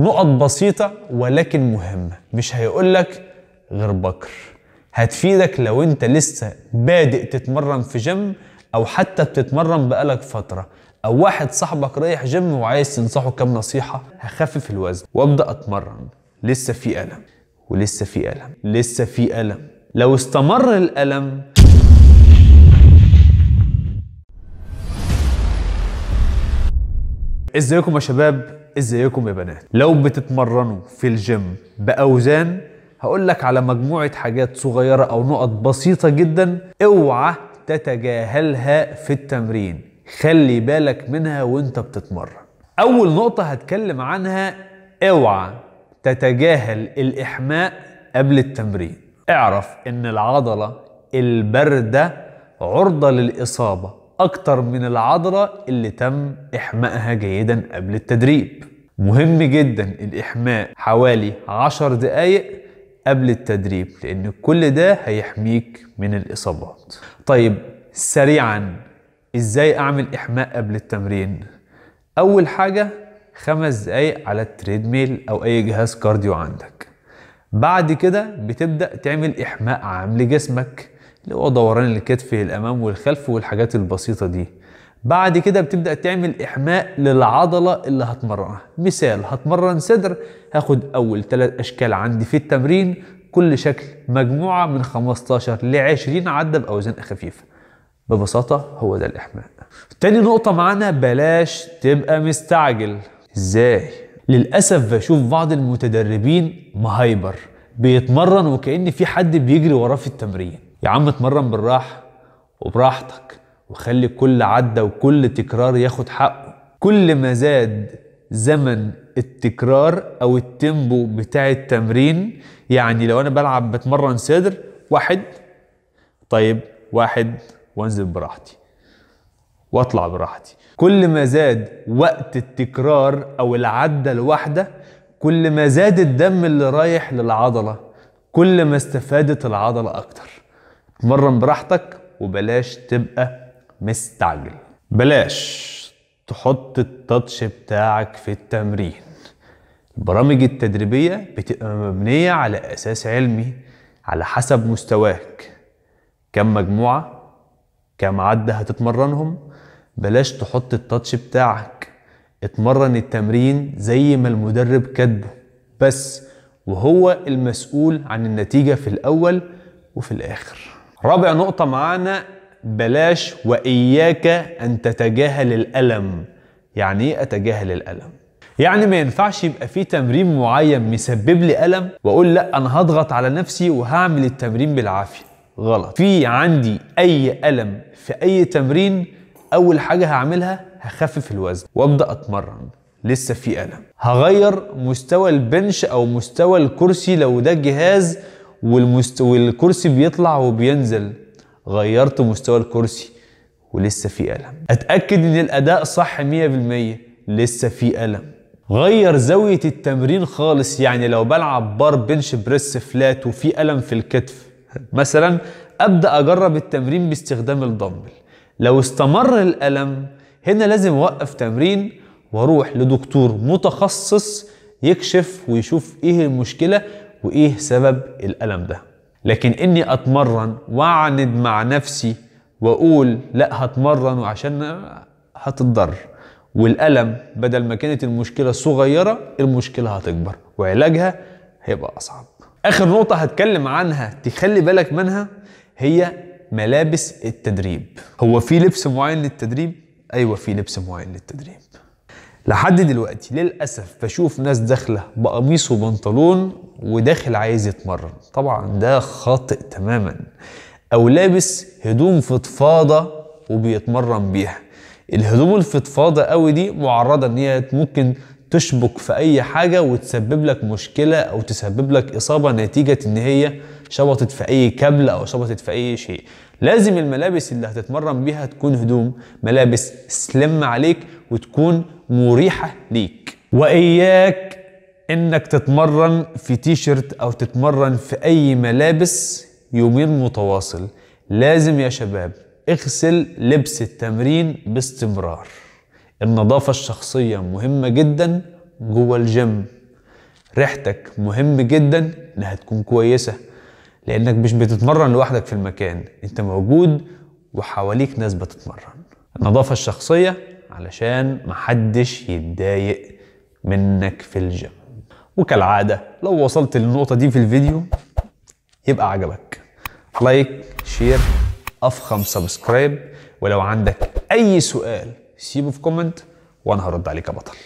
نقط بسيطة ولكن مهمة، مش هيقولك غير بكر، هتفيدك لو انت لسه بادئ تتمرن في جيم او حتى بتتمرن بقالك فترة، او واحد صاحبك رايح جيم وعايز تنصحه كام نصيحة. هخفف الوزن وابدأ اتمرن، لسه في ألم ولسه في ألم لسه في ألم. لو استمر الألم ازيكم يا شباب، ازيكم يا بنات. لو بتتمرنوا في الجيم بأوزان هقول لك على مجموعة حاجات صغيرة او نقط بسيطة جدا اوعى تتجاهلها في التمرين، خلي بالك منها وانت بتتمرن. اول نقطة هتكلم عنها، اوعى تتجاهل الإحماء قبل التمرين. اعرف ان العضلة الباردة عرضة للإصابة اكتر من العضلة اللي تم إحمائها جيدا قبل التدريب. مهم جدا الإحماء حوالي 10 دقايق قبل التدريب، لأن كل ده هيحميك من الإصابات. طيب سريعا، إزاي أعمل إحماء قبل التمرين؟ أول حاجة 5 دقايق على ال treadmill أو أي جهاز cardio عندك. بعد كده بتبدأ تعمل إحماء عام لجسمك، اللي هو دوران الكتف للأمام والخلف والحاجات البسيطة دي. بعد كده بتبدأ تعمل إحماء للعضلة اللي هتمرنها. مثال، هتمرن صدر، هاخد أول 3 أشكال عندي في التمرين، كل شكل مجموعة من 15 ل 20 عدة بأوزان خفيفة. ببساطة هو ده الإحماء. تاني نقطة معانا، بلاش تبقى مستعجل. إزاي؟ للأسف بشوف بعض المتدربين مهايبر، بيتمرن وكأن في حد بيجري وراه في التمرين. يا عم اتمرن بالراحة وبراحتك، وخلي كل عدة وكل تكرار ياخد حقه. كل ما زاد زمن التكرار او ال tempo بتاع التمرين، يعني لو انا بلعب بتمرن صدر 1، طيب 1 وانزل براحتي واطلع براحتي، كل ما زاد وقت التكرار او العدة الواحدة، كل ما زاد الدم اللي رايح للعضلة، كل ما استفادت العضلة اكتر. اتمرن براحتك وبلاش تبقى مستعجل. بلاش تحط التاتش بتاعك في التمرين. البرامج التدريبية بتبقى مبنية على أساس علمي، على حسب مستواك، كم مجموعة كم عدة هتتمرنهم. بلاش تحط التاتش بتاعك، اتمرن التمرين زي ما المدرب كاتبه بس، وهو المسؤول عن النتيجة في الأول وفي الآخر. رابع نقطة معانا، بلاش وإياك أن تتجاهل الألم. يعني إيه أتجاهل الألم؟ يعني ما ينفعش يبقى في تمرين معين مسبب لي ألم وأقول لأ أنا هضغط على نفسي وهعمل التمرين بالعافية. غلط. في عندي أي ألم في أي تمرين، أول حاجة هعملها هخفف الوزن وأبدأ أتمرن. لسه في ألم، هغير مستوى البنش أو مستوى الكرسي لو ده جهاز والكرسي بيطلع وبينزل، غيرت مستوى الكرسي ولسه في ألم. أتأكد إن الأداء صح 100%، لسه في ألم. غير زاوية التمرين خالص، يعني لو بلعب bar bench press flat وفي ألم في الكتف مثلا، أبدأ أجرب التمرين باستخدام الدمبل. لو استمر الألم هنا لازم أوقف تمرين وأروح لدكتور متخصص يكشف ويشوف إيه المشكلة وإيه سبب الألم ده. لكن إني أتمرن وأعند مع نفسي وأقول لا هتمرن وعشان هتتضر، والألم بدل ما كانت المشكلة صغيرة المشكلة هتكبر وعلاجها هيبقى أصعب. آخر نقطة هتكلم عنها تخلي بالك منها هي ملابس التدريب. هو في لبس معين للتدريب؟ أيوة في لبس معين للتدريب. لحد دلوقتي للأسف بشوف ناس داخلة بقميص وبنطلون وداخل عايز يتمرن، طبعا ده خاطئ تماما. أو لابس هدوم فضفاضة وبيتمرن بيها. الهدوم الفضفاضة قوي دي معرضة ان هي ممكن تشبك في اي حاجة وتسبب لك مشكلة او تسبب لك اصابة نتيجة ان هي شبطت في اي كابل او شبطت في اي شيء. لازم الملابس اللي هتتمرن بيها تكون هدوم ملابس سلم عليك وتكون مريحة ليك. واياك انك تتمرن في تيشرت او تتمرن في اي ملابس يومين متواصل. لازم يا شباب اغسل لبس التمرين باستمرار. النظافة الشخصية مهمة جدا جوه الجيم. ريحتك مهم جدا انها تكون كويسة، لانك مش بتتمرن لوحدك في المكان، انت موجود وحواليك ناس بتتمرن. النظافة الشخصية علشان محدش يتضايق منك في الجيم. وكالعادة لو وصلت للنقطة دي في الفيديو يبقى عجبك، like، share، افخم subscribe، ولو عندك اي سؤال سيبه في comment وانا هرد عليك يا بطل.